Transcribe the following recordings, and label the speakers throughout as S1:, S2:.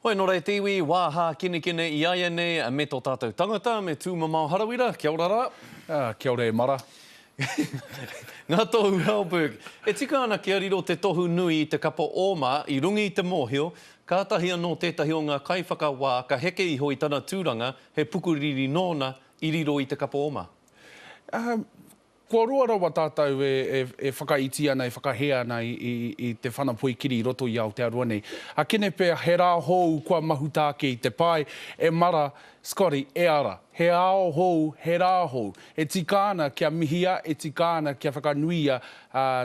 S1: Hoi nō reira te iwi, wā hākinakina i aianei me tō tātou tangata, me Tūmamao Harawira, kia ora rā.
S2: Kia ora e mara.
S1: Ngā tohu Halberg. E tika ana kia riro te tohu nui i te kapa oma i runga i te mōhio, kātahi anō tētahi o ngā kaiwhakawā ka heke iho i tana tūranga, he pukuriri nōna i riro i te kapa oma.
S2: Kua roa rawa tātou e whakaiti ana, e whakahē ana i te whana poikiri i roto i Aotearoa nei. Akene pea he rā hou kua mahuta ake i te pae, e mara, Scotty, e ara. He ao hou, he rā hou. E tika ana kia mihia, e tika ana kia whakanuia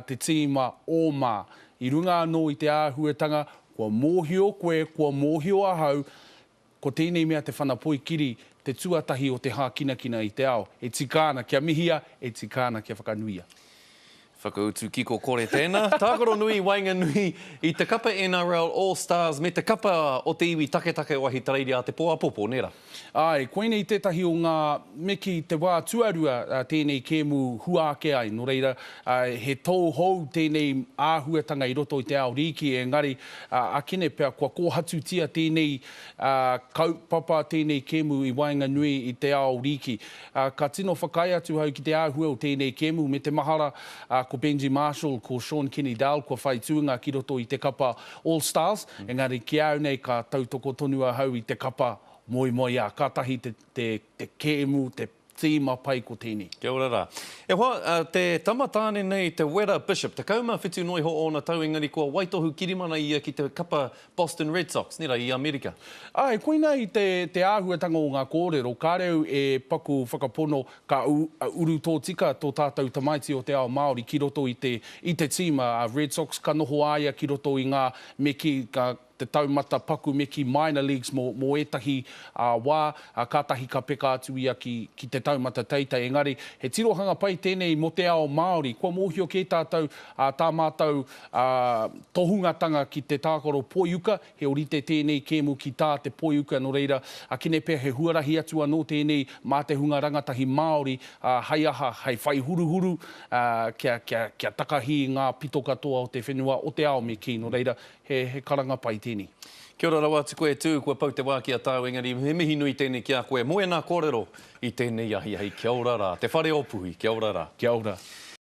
S2: te tīma o Mā. I runga anō i te āhuatanga, kua mōhio koe, kua mōhio ahau, Ko tēnei mea te whana poikiri te tuatahi o te hākinakina i te ao. E tika ana kia mihia, e tika ana kia whakanuia.
S1: Whakautu kiko kore tēnā. Tākaro nui i waenganui i te kapa NRL All Stars me te kapa o te iwi taketake o Ahitereiria a te pō apopo, nē rā?
S2: Āe, koinei tētahi o ngā me kī te wā tuarua tēnei kēmu hua ake ai. Nō reira, he tou hou tēnei āhuatanga i roto i te ao rīki, engari akene pea kua kōhatutia tēnei kaupapa, tēnei kēmu i waenganui i te ao rīki. Ka tino whakaae atu au ki te āhua o tēnei kēmu me te mahara ko Benji Marshall, ko Shaun Kenny-Dowall kua whai tūnga ki roto i te kapa All Stars, engari ki a au nei ka tautoko tonu ahau i te kapa moemoeā. Kātahi te kēmu, te tīma pai ko tēnei.
S1: Kia ora rā. E hoa, te tama tāne nei, te Wera Bishop, 17 noa iho ōna tau engari kua waitohu kirimana ia ki te kapa Boston Red Sox, nē rā, i Amerika.
S2: Āe, koinā i te, te āhuatanga o ngā kōrero, kāre au e paku whakapono ka uru tōtika tō tātou tamaiti o te ao Māori ki roto i te, i te tīma a Red Sox, ka noho a ia ki roto i ngā, me kī, ka, te taumata paku me kī minor leagues mō, mō ētahi wā, kātahi ka peka atu ia ki, ki te taumata teitei. Engari, he tirohanga pai tēnei mō te ao Māori. Kua mōhio kē tātou, tā mātou tohungatanga ki te tākaro poiuka, he orite tēnei kēmu ki tā te poiuka, nō reira, akene pea he huarahi atu anō tēnei mā te hunga rangatahi Māori, hei aha, hei whai huruhuru, kia, kia, kia takahi i ngā pito katoa o te whenua, o te ao me kī. Nō reira, He, he karanga pai tēnei.
S1: Kia ora rawa atu koe Tū, kua pau te wā ki a tāu engari he mihi nui tēnei ki a koe mō ēnā kōrero i tēnei ahiahi. Kia ora rā. Te Whare o Puhi, kia ora rā.
S2: Kia ora.